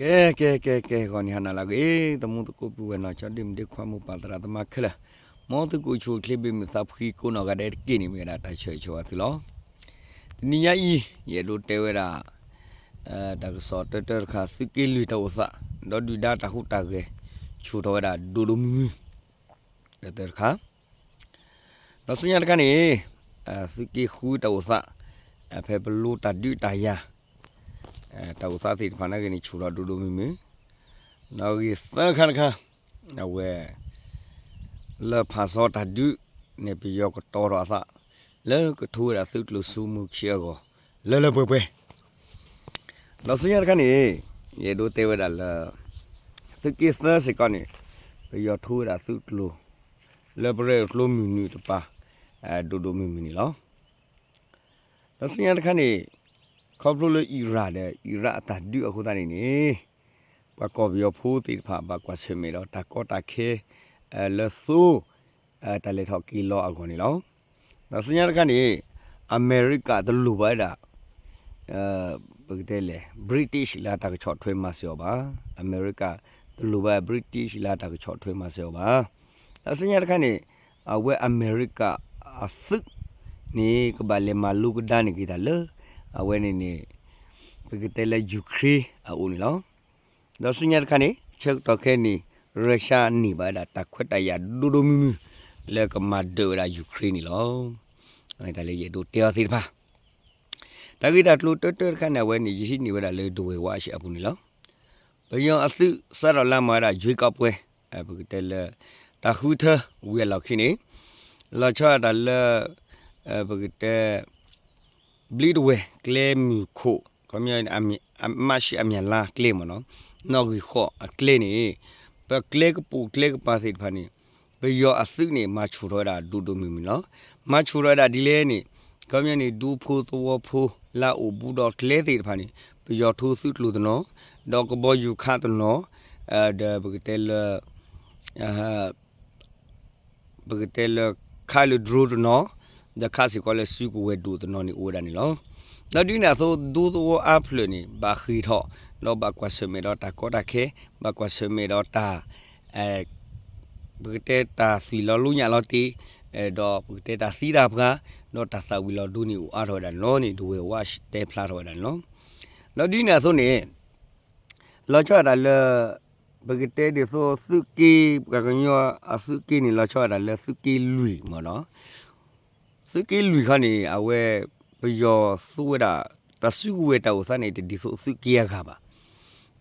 ကဲ ကဲ ကဲ ကဲ ဂီၤနံၤဟါနၤလၢအဂ့ၤ သမူသကိးပုၢ်ဝဲၢ်နီၢ်ကၠီဒ့မုၣ်ဒ့ခွါမိၢ်ပၢ်သရၣ်သမါခဲလၢာ်, မ်သုကအိၣ်ဆူၣ်အိၣ်ချ့ဘၣ်မုာ်သးဖှံကိးနီၢ်ဂၤဒဲးတက့ၢ်န့ၣ် မ့ၢ်ဝဲဒၣ်တၢ်ဆၢဂ့ၤဆၢဝါသုလီၤ. တနံၤညါအံၤ ယအဲၣ်ဒိးတဲဝဲဒၣ် တၢ်ကစီၣ်တၢတၢတခါ သုးက့လွံၢ်တၢ်အိၣ်သး ဒီးဒုၣ်ဒါတၢ်ဟူးတၢ်ဂဲၤ ဆူၣ်ထီၣ်ဝဲဒၣ်ဒိၣ်ဒိၣ်မုၢ်မုၢ် တၢတၢတခါ ဒီးဆူညါတခါန့ၣ် သုးက့ဃုတၢ်အိၣ်သး ဖဲပလိတၢ်ဒုးတၢ်ယၤ တၢ်အိၣ်သးသ့ၣ်တဖၣ်နာ်က့န့ၣ် ဆူၣ်ထီၣ်ဒိၣ်ဒိၣ်မုၢ်မုၢ်, ဒီးဂ့ၢ်သၢခါတခါ အဝဲ လၢဖၣ်စီတၢ်ဒုးန့ၣ် ပယီၤကတီၤထီၣ်အသး လၢကထိဝဲဒၣ်သုးကျိၤဆူမူၢ်ခံအဂီၢ် လၢလၢပှဲၤပှဲၤ ဒီးဆူညါတခါန့ၣ် ယအဲၣ်ဒိးတဲဝဲဒၣ်လၢ သုးက့သၢစ့ၢ်ကီးန့ၣ် ပယီၤထိဝဲဒၣ်သုးကျိၤ လၢပရဲၣ်ကျိၤမုၢ်နုာ်တပၤ ဒိၣ်ဒိၣ်မုၢ်မုၢ်န့ၣ်လီၤ. ဒီးဆူညါတခါန့ၣ် ခီဖျိလၢအံရၣ်ဒီး အံရၣ်အတၢ်ဒုးအဃိသတးန့ၣ်န့ၣ် ပှၤကီၢ်ပယီၤဖိသ့ၣ်တဖၣ် ဘၣ်ကွၢ်ဆၢၣ်မဲာ်ဒီးတၢ်ကီတၢ်ခဲ လၢသိ တၢ်လဲၤထီၣ်က့ၤလီၤအဂီၢ်န့ၣ်လီၤ. ဒီးဆူညါတခါန့ၣ် အမဲရကၤတလိၣ်ဘၣ်ဝဲဒၣ် ပကတဲလဲၣ် British လၢတၢ်ကဆီၣ်ထွဲမၤစၢၤအီၤဘၣ်. အမဲရကၤတလိၣ်ဘၣ် British လၢတၢ်ကဆီၣ်ထွဲမၤစၢၤအီၤဘၣ်. ဒီးဆူညါတခါန့ၣ် အဝဲအမဲရကၤအသုးန့ၣ် ကဘၣ်လဲၤမၤလိကဒါန့ၢ်က့ၤတၢ်လၢ အဝဲန့ၣ်န့ၣ် ပကတဲလၢ Ukraine အအိၣ်န့ၣ်လီၤ. ဒီးဆူညါတခါန့ၣ် ဆၢကတီၢ်ခဲအံၤန့ၣ် Russia န့ၢ်ဘၣ်ဝဲဒၣ်တၢ်ခွဲးတၢ်ယာ်ဒိၣ်ဒိၣ်မုၢ်မုၢ် လၢကမၤဒၢးဝဲဒၣ် Ukraine န့ၣ်လီၤ. တၢ်လၢယအဲၣ်ဒိးတဲအီၤသ့ၣ်တဖၣ် တၢ်ဂ့ၢ်တၢ်ကျိၤတၢတၢတခါန့ၣ် အဝဲန့ၣ် ယဟံးန့ၢ်ဝဲဒၣ်လၢဒဝဲၢ်ဝါအံၤအပူၤန့ၣ်လီၤ. ပယီၤအသုးစးထီၣ်လၢမၤဝဲဒၣ် ရွေးကောက်ပွဲ ပကတဲလၢ တၢ်ဃုထၢဝံၤအလီၢ်ခံန့ၣ် လီၤဆီဒၣ်တၢ်လၢ ပကတဲ ဘျံးဒဝဲၢ်ကျဲမုၢ်ခိၣ် ခီ မ့ၢ်အမၣ်ရှံအမၠၣ်လါကျဲမ့ၢ်နီၤ နီၣ်ဂံၢ်ဃိးအကျဲန့ၣ် ပကျဲကပိာ်ကျဲကပၤသ့ၣ်တဖၣ်န့ၣ် ပယီၤအသုးန့ၣ် မၤဆူၣ်ထီၣ်ဝဲဒၣ်ဒိၣ်ဒိၣ်မုၢ်မုၢ်လီၤ. မၤဆူၣ်ထီၣ်ဝဲဒၣ်ဒ်လဲၣ်န့ၣ် ခီပညီန့ၣ် ဒူဖိသဝီဖိလၢအအိၣ်ဘူးဒီးကျဲသ့ၣ်တဖၣ်န့ၣ် ပယီၤထိသုးကျိၤတနီၤ ဒီးကဘီယူၤခးတနီၤ ဒီးပကတဲလၢ ပကတဲလၢ ခးလၢ drone တနီၤ ဒီးခးစ့ၢ်ကီးလၢစုကဝဲၤဒိၣ်တနီၤန့ၣ်အိၣ်ဝဲဒၣ်န့ၣ်လီၤ. ဒီးဒ်န့ၣ်အသိး ဒူသဝီအါဖျၢၣ်န့ၣ် ဘၣ်ဃ့ၢ်ထီၣ် ဒီးဘၣ်ကွၢ်ဆၢၣ်မဲာ်ဒီးတၢ်ကီတၢ်ခဲ ဘၣ်ကွၢ်ဆၢၣ်မဲာ်ဒီးတၢ် ပကတဲတၢ်သွံၣ်လီၤလိညၣ်လီၤတ့ၢ် ဒီးပကတဲတၢ်သံတၢ်ပှၢ် ဒီးတၢ်သၣ်ဝံၤလီၤဒိန့ၣ်အိၣ်အါထီၣ်ဝဲဒၣ်န့ၣ်လီၤန့ၣ် ဒဝဲၢ်ဝါတဲဖျါထီၣ်ဝဲဒၣ်န့ၣ်လီၤ. ဒီးဒ်န့ၣ်အသိးန့ၣ် လီၤဆီဒၣ်တၢ်လၢ ပကတဲဒ်သိးသုးက့ ပှၤကညီအသုးက့န့ၣ် လီၤဆီဒၣ်တၢ်လၢသုးက့လွံၢ်မ့ၢ်နီၤ သုးက့လွံၢ်ခီန့ၣ် အဝဲ ပယီၤသူဝဲဒၣ် တၢ်စုကဝဲၤတၢ်အိၣ်သးန့ၣ် တဒ်သိးသုးက့အဂၤဘၣ်.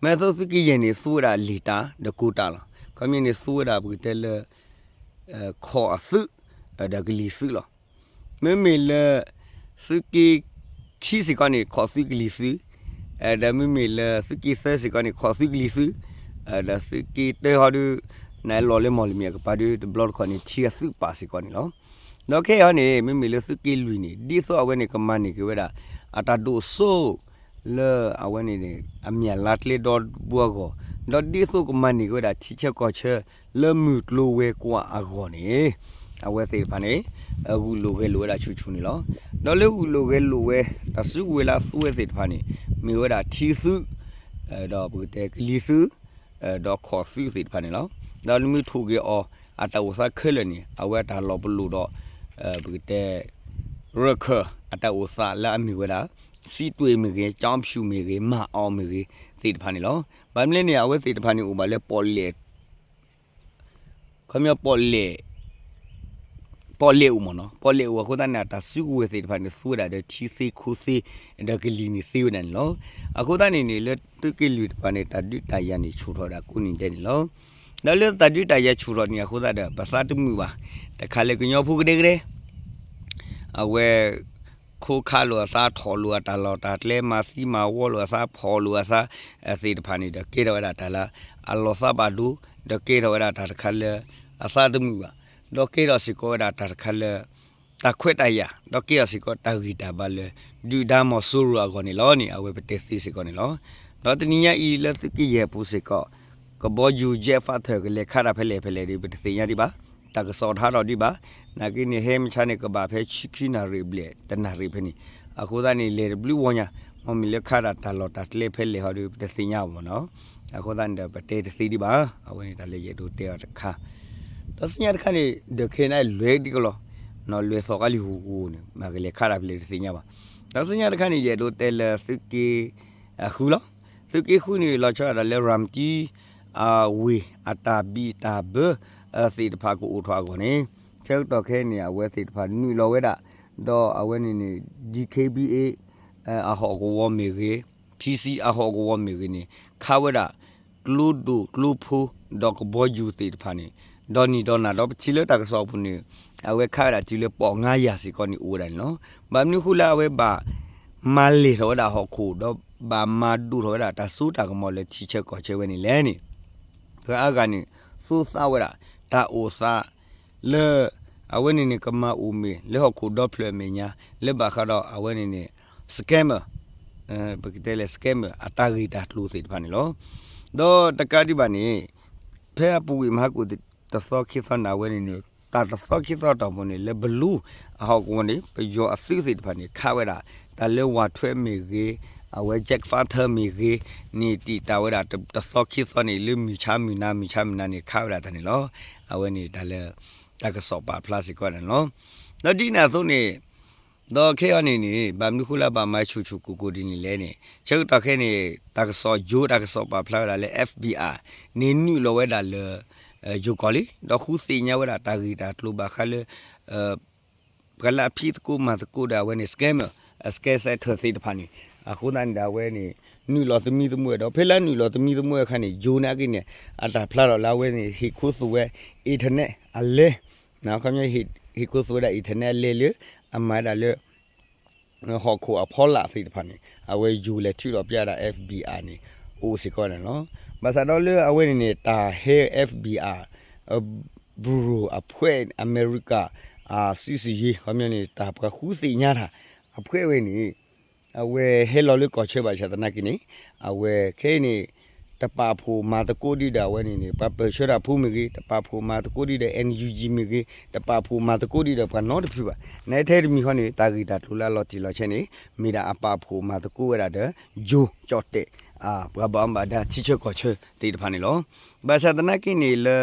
မ့ၢ်အသိးသုးက့ယဲၢ်န့ၣ် သူဝဲဒၣ်လံာ်တၢ် ဒီးကိတၢ်လီၤ. ခီမ့ၢ်န့ၣ် သူဝဲဒၣ်ပကတဲလၢ ခီၣ်အသုး ဒီးကလံၤသုးလီၤ. မ့မ့ၢ်လၢ သုးက့ခံစ့ၢ်ကီးန့ၣ် ခီၣ်သုးကလံၤသုး ဒီးမ့မ့ၢ်လၢသုးက့သၢစ့ၢ်ကီးန့ၣ် ခီၣ်သုးကလံၤသုး ဒီးသုးက့တၢဟီဒု နလီၤလၢမီၢ်လမံၤအကပၤဒု တဘျီတခီၣ်န့ၣ် ထံအသုးပာ်စ့ၢ်ကီးန့ၣ်လီၤ. ဒီးခဲအံၤန့ၣ် မ့မ့ၢ်လၢသုးက့လွံၢ်န့ၣ် ဒ်သိးအဝဲန့ၣ်ကမၤန့ၢ်က့ၤဝဲဒၣ် အတၢ်ဒိၣ်စိ လၢအဝဲန့ၣ်န့ၣ် အမၠၣ်လါကျဲဒီဘိအဂီၢ် ဒီးဒ်သိးကမၤန့ၢ်က့ၤဝဲဒၣ်ထံဆၢကီၢ်ဆၢ လၢမုၢ်ကျိၤဝဲၤကွာ်အဂီၢ်န့ၣ် အဝဲသ့ၣ်တဖၣ်န့ၣ် ဂုာ်လိာ်ဂဲၤလိာ်ဝဲဒၣ်ဆူၣ်ဆူၣ်န့ၣ်လီၤ. ဒီးလၢဂုာ်လိာ်ဂဲၤလိာ်ဝဲ တၢ်စုကဝဲၤလၢအသူဝဲသ့ၣ်တဖၣ်န့ၣ် မ့ၢ်ဝဲဒၣ်ထံသုး ဒီးပကတဲကလံၤသုး ဒီးခီၣ်သုးသ့ၣ်တဖၣ်န့ၣ်လီၤ. ဒီးနမ့ၢ်ထိၣ်က့ၤအီၤ အတၢ်အိၣ်သးခဲလၢာ်န့ၣ် အဝဲအတၢ်လီၤပလိာ်ဒီး ပကတဲ ရခၢၣ်အတၢ်အိၣ်သးလၢအမ့ၢ်ဝဲဒၣ် စံးတွ့ၣ်မ့ၢ်ဂ့ၤ ကၠီဖၠူၣ်မ့ၢ်ဂ့ၤ မၤအီၤမ့ၢ်ဂ့ၤသ့ၣ်တဖၣ်န့ၣ်လီၤ. ဘၣ်မနုၤလဲၣ်န့ၣ် အဝဲသ့ၣ်တဖၣ်န့ၣ်အိၣ်ဘၣ်လၢပီၣ်လဲၣ် ခီပညီ ပီၣ်လဲၣ်အိၣ်မ့ၢ်နီၤ ပီၣ်လဲၣ်အိၣ်အဃိသတးန့ၣ် အတၢ်စုကဝဲၤသ့ၣ်တဖၣ်န့ၣ် သူဝဲဒၣ်ဒီးထံသ့ခိသ့ ဒီးကလံၤန့ၣ်သ့ဝဲဒၣ်န့ၣ်လီၤ. အဃိသတးန့ၣ်န့ၣ် လၢသုးက့လွံၢ်တဖၣ်န့ၣ် တၢ်ဒုးတၢ်ယၤန့ၣ် ဆူၣ်ထီၣ်ဝဲဒၣ်ကိးနံၤဒဲးန့ၣ်လီၤ. ဒီးလၢတၢ်ဒုးတၢ်ယၤဆူၣ်ထီၣ်န့ၣ်အဃိသတးဒီး ပသးတမုာ်ဘၣ်, တခါလၢကညီဖိကဒဲကဒဲ အဝဲ ခိးခးလိာ်အသး ထိၣ်လိာ်အတၢ်လီၢ်တၢ်ကျဲ မၤသံမၤဝီလိာ်အသး ဖီၣ်လိာ်အသး သ့ၣ်တဖၣ်န့ၣ်ဒီး ကဲထီၣ်ဝဲဒၣ်တၢ်လၢအလီၤသးဘၣ်ဒိ, ဒီးကဲထီၣ်ဝဲဒၣ်တၢ်တခါလၢအသးတမုာ်ဘၣ်, ဒီးကဲထီၣ်စ့ၢ်ကီးဝဲဒၣ်တၢ်တခါလၢ တၢ်ခွဲးတၢ်ယာ်, ဒီးကဲထီၣ်စ့ၢ်ကီးတၢ်ဂံၢ်တၢ်ဘါလၢ ဒုၣ်ဒါမီၤစိရိၤအဂီၢ်န့ၣ်လီၤန့ၣ် အဝဲပတဲသ့စ့ၢ်ကီးန့ၣ်လီၤ. ဒီးတနံၤညါအံၤလၢသုးက့ယဲၢ်အပူၤစ့ၢ်ကီး ကဘီယူၤ jet fighter ကလဲၤခးတၢ်ဖဲလဲၣ်ဖဲလဲၣ်ဒီး ပတသ့ၣ်ညါဒံးဘၣ်. တၢ်ကစီၣ်တဟးထီၣ်ဒံးဘၣ်. နာ်က့န့ၣ် ဟဲမဆါန့ၣ် ကဘၣ်ဖဲဆံခံနၣ်ရံၣ်ဘျဲၣ် တနၣ်ရံၣ်ဖဲန့ၣ်, အဃိသတးန့ၣ် လဲၤတဘျုးဝီညါ, မ့မ့ၢ်လၢခးဒၣ်တၢ်လီၢ်တၢ်ကျဲဖဲလဲၣ်ဟီဒီး ပတသ့ၣ်ညါအီၤမ့ၢ်နီၤ. အဃိသတးန့ၣ်ဒီး ပတဲတသ့ဒံးဘၣ်. အဝဲန့ၣ်တၢ်လၢယအဲၣ်ဒိးတဲအီၤတခါ ဒီးဆူညါတခါန့ၣ် ဒၢးခဲနၢ်လွဲၢ်ဒ်ကလီၤ, နီၢ်လွဲၢ်သီၣ်ကါလံဟူးဟူးန့ၣ် မ့ၢ်ကလဲၤခးတၢ်ဖဲလဲၣ်တသ့ၣ်ညါဘၣ်. ဒီးဆူညါတခါန့ၣ် ယအဲၣ်ဒိးတဲလၢသုးက့ဃုလီၤ. သုးက့ဃုန့ၣ် လီၤဆီဒၣ်တၢ်လၢ ရၤမတံ အဝ့ၢ်အတၢ်ဘံၣ်တၢ်ဘၢ သ့ၣ်တဖၣ်ကအိၣ်ထီၣ်အဂီၢ်န့ၣ် ဆၢကတီၢ်ခဲအံၤန့ၣ် အဝဲသ့ၣ်တဖၣ်နုာ်လီၤဝဲဒၣ် ဒီးအဝဲန့ၣ်န့ၣ် ဒံၣ်ခ့ဘံၣ်အ့ၣ် အဟီၣ်ကဝီၤမ့ၢ်ဂ့ၤ, ထံဆံအဟီၣ်ကဝီၤမ့ၢ်ဂ့ၤန့ၣ် ခးဝဲဒၣ် ကျိဒိၣ်ကျိဖိ ဒီးကဘီယူၤသ့ၣ်တဖၣ်န့ၣ် ဒီးနံၣ်ဒီးနၤဒီးပထံၣ်လၢတၢ်ကစီၣ်အပူၤန့ၣ် အဝဲခးဝဲဒၣ်တုၤလၢပီၣ်ငါးရာ စ့ၢ်ကီးန့ၣ်အိၣ်ဝဲဒၣ်န့ၣ်လီၤ. ဘၣ်မနုၤဃိလၢအဝဲဘၣ်မၤလဲၢ်ထီၣ်ဝဲဒၣ်ဟီၣ်ခိၣ် ဒီးဘၣ်မၤဒိၣ်ထီၣ်ဝဲဒၣ်တၢ်စိတၢ်ကမီၤလၢထံဆၢကီၢ်ဆၢဝဲန့ၣ်လဲၣ်န့ၣ် ပှၤအါဂၤန့ၣ် သိသးဝဲဒၣ် တၢ်အိၣ်သး လၢ အဝဲန့ၣ်န့ၣ် ကမၤအိၣ်မ့ၢ် လၢဟီၣ်ခိၣ်ဒီဖျၢၣ်အမဲာ်ညါ လၢဘၣ်ဃးဒီးအဝဲန့ၣ်န့ၣ် scammer ပကတဲလဲၣ် scammer အတၢ်ဂ့ၢ်တၢ်ကျိၤသ့ၣ်တဖၣ်န့ၣ်လီၤ. ဒီးတကးဒံးဘၣ်န့ၣ် ဖဲအပူၤကွံာ်မဟါကိၣ်တသီခံသီန့ၣ် အဝဲန့ၣ်န့ၣ် တၢ်တသီခံသီတီၢ်ပူၤန့ၣ် လၢဘလူးအဟီၣ်ကဝီၤန့ၣ် ပယီၤအသုးသ့ၣ်တဖၣ်န့ၣ် ခးဝဲဒၣ် တၢ်လၢဝးထွဲမ့ၢ်ဂ့ၤ အဝဲ jet fighter မ့ၢ်ဂ့ၤန့ၣ် တံာ်တာ်ဝဲဒၣ်တသီခံသီန့ၣ် လၢမုၢ်ဆါမုၢ်နၤ မုၢ်ဆါမုၢ်နၤန့ၣ် ခးဝဲဒၣ်တၢ်န့ၣ်လီၤ. အဝဲန့ၣ်တၢ်လၢ တၢ်ကစီၣ်ပာ်ဖျါစ့ၢ်ကီးန့ၣ်လီၤ. ဒီးဒ်န့ၣ်အသိးန့ၣ် ဒီးခဲအံၤန့ၣ်န့ၣ် ဘၣ်မနုၤဃိလၢဘၣ်မၤဆူၣ်ဆူၣ်ကိၢ်ကိၢ်ဒ်န့ၣ်လဲၣ်န့ၣ် ဆၢကတီၢ်ခဲအံၤန့ၣ် တၢ်ကစီၣ်ယိၤ တၢ်ကစီၣ်ပာ်ဖျါဝဲဒၣ်လၢ FBI န့ၣ်နုာ်လီၤဝဲဒၣ်လၢ ယိၤကီၢ်လံ ဒီးဃုသ့ၣ်ညါဝဲဒၣ်တၢ်ဂ့ၢ်တၢ်ကျိၤဘၣ်ဃးလၢ ပှၤလၢအဖံးသကိးမၤသကိးဒီးအဝဲန့ၣ် scammer အ scam center သ့ၣ်တဖၣ်န့ၣ် အဃိသတးန့ၣ်ဒီးအဝဲန့ၣ် နုာ်လီၤသမံသမိးဝဲဒီး ဖဲလၢနုာ်လီၤသမံသမိးဝဲအခါန့ၣ် ယိၤနာ်က့န့ၣ် အတၢ်ဖျါထီၣ်လၢအဝဲန့ၣ် ဟ့ၣ်ခိသိးဝဲ internet အလဲ ခီပညီ ဟ့ၣ်ခိသိးဝဲဒၣ် internet အလဲလၢ အမၤဒၣ်လၢ ဟီၣ်ခိၣ်အဖီလာ်သ့ၣ်တဖၣ်န့ၣ် အဝဲယိၤလဲၤထုးထီၣ်ပျဲဒၣ် FBI န့ၣ် အိၣ်စ့ၢ်ကီးန့ၣ်လီၤ. ဘၣ်ဆၣ်ဒီးလၢအဝဲန့ၣ်န့ၣ် တၢ်ဟဲ FBI bureau အဖွဲ့ အမဲရကၤ အစုစယ့ ခီပညီန့ၣ် တၢ်ပှၤဃုသ့ၣ်ညါတၢ် အဖွဲ့ဝဲန့ၣ် အဝဲဟဲလီၤလၢကီၢ်ဆၢဘၣ်ဆၣ်သနာ်က့န့ၣ် အဝဲခဲအံၤန့ၣ် တပာ်ဖှိၣ်မၤသကိးဒံးဒီးအဝဲန့ၣ်န့ၣ် ပှၤပၢၢ်ဆၢတၢ်ဖိမ့ၢ်ဂ့ၤ, တပာ်ဖှိၣ်မၤသကိးဒံးဒီး NUG မ့ၢ်ဂ့ၤ, တပာ်ဖှိၣ်မၤသကိးဒံးဒီးပှၤနီတဖုဘၣ်. နထဲတမံၤဃီန့ၣ် တၢ်ဂ့ၢ်တၢ်ကျိၤလၢအလီၤတံၢ်လီၤဆဲးန့ၣ် မ့ၢ်ဒၣ်အပာ်ဖှိၣ်မၤသကိးဝဲဒၣ်ဒီး ယိၤကၠီၣ်တဲၣ် ပှၤဘၣ်အီၣ်ဘၣ်ဒါထံဆၢကီၢ်ဆၢသ့ၣ်တဖၣ်န့ၣ်လီၤ. ဘၣ်ဆၣ်သနာ်က့န့ၣ်လၢ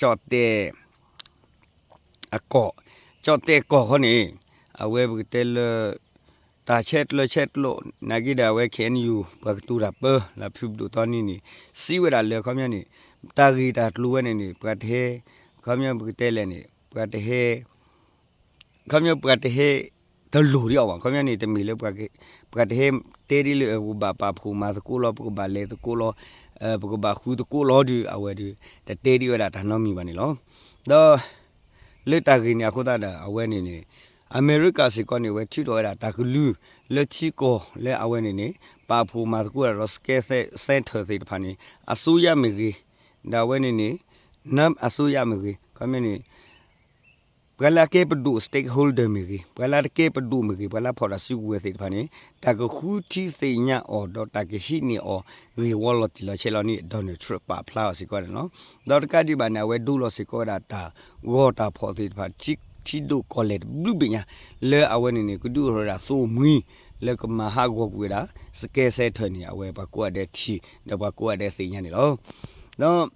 ကၠီၣ်တဲၣ် အကီၢ်, ကၠီၣ်တဲၣ်ကီၢ်ခီန့ၣ် အဝဲပကတဲလၢ တၢ်ဆဲးကျၢဆဲးကျိး နာ်က့ဒီးအဝဲ KNU ပှၤကတိၤတၢ်ပၢ လၢဖုပဒိၣ်တီနံၤန့ၣ် စံးဝဲဒၣ်လၢခီပညီန့ၣ် တၢ်ဂ့ၢ်တၢ်ကျိၤဝဲန့ၣ်န့ၣ် ပှၤတဟဲ ခီပညီပကတဲလဲၣ်န့ၣ် ပှၤတဟဲ ခီပညီပှၤတဟဲ တလိၣ်ဒံးအီၤဘၣ်. ခီပညီန့ၣ် တမ့ၢ်လၢ ပှၤတဟဲတဲဒ်လၢ ပကဘၣ်ပာ်ဖှိၣ်မၤသကိးလီၤ, ပကဘၣ်လဲၤသကိးလီၤ, ပကဘၣ်ဃုသကိးလီၤဒီး အဝဲဒီး တတဲဒံးဝဲဒၣ်တၢ်နီတမံၤဘၣ်န့ၣ်လီၤ. ဒီး လၢတၢ်ဂ့ၢ်န့ၣ်အဃိသတးဒီး အဝဲန့ၣ်န့ၣ် အမဲရကၤစ့ၢ်ကီးန့ၣ် အဝဲထုးထီၣ်ဝဲဒၣ်တၢ်ကလုၢ်လၢထံကီၢ်လၢအဝဲန့ၣ်န့ၣ် ပာ်ဖှိၣ်မၤသကိးတၢ်ဒီး scam center သ့ၣ်တဖၣ်န့ၣ် အစိုးရမ့ၢ်ဂ့ၤ, ဒီးအဝဲန့ၣ်န့ၣ် န အစိုးရမ့ၢ်ဂ့ၤ, ခီပညီန့ၣ် ပှၤလၢအကဲပဒိၣ် stakeholder မ့ၢ်ဂ့ၤ, ပှၤလၢတကဲပဒိၣ်မ့ၢ်ဂ့ၤ, ပှၤလၢဖီၣ်တၢ်စုကဝဲၤသ့ၣ်တဖၣ်န့ၣ် တၢ်ကဃုထံသ့ၣ်ညါအီၤ ဒီးတၢ်ကဟံးန့ၢ်အီၤ ဂ့ၢ်ဝီလီၤတံၢ်လီၤဆဲးလီၤန့ၣ် Donald Trump ပာ်ဖျါအီၤစ့ၢ်ကီးန့ၣ်လီၤ. ဒီးတကးဒံးဘၣ်န့ၣ် အဝဲဒိလီၤစ့ၢ်ကီးဝဲဒၣ်တၢ်ဂီၤတၢ်ဖီၣ်သ့ၣ်တဖၣ် ထံဒိၣ်ကီၢ်လဲၢ်တဘျုးဘ့ၣ်ညါ လၢအဝဲန့ၣ်န့ၣ် ကဒုးအိၣ်ထီၣ်ဝဲဒၣ်သိၣ်မှံ လၢကမၤဟးဂီၤကွံာ်ဝဲဒၣ် scam center န့ၣ် အဝဲပှၤကိးဂၤဒဲးထံၣ် ဒီးပှၤကိးဂၤဒဲးသ့ၣ်ညါန့ၣ်လီၤ. ဒီး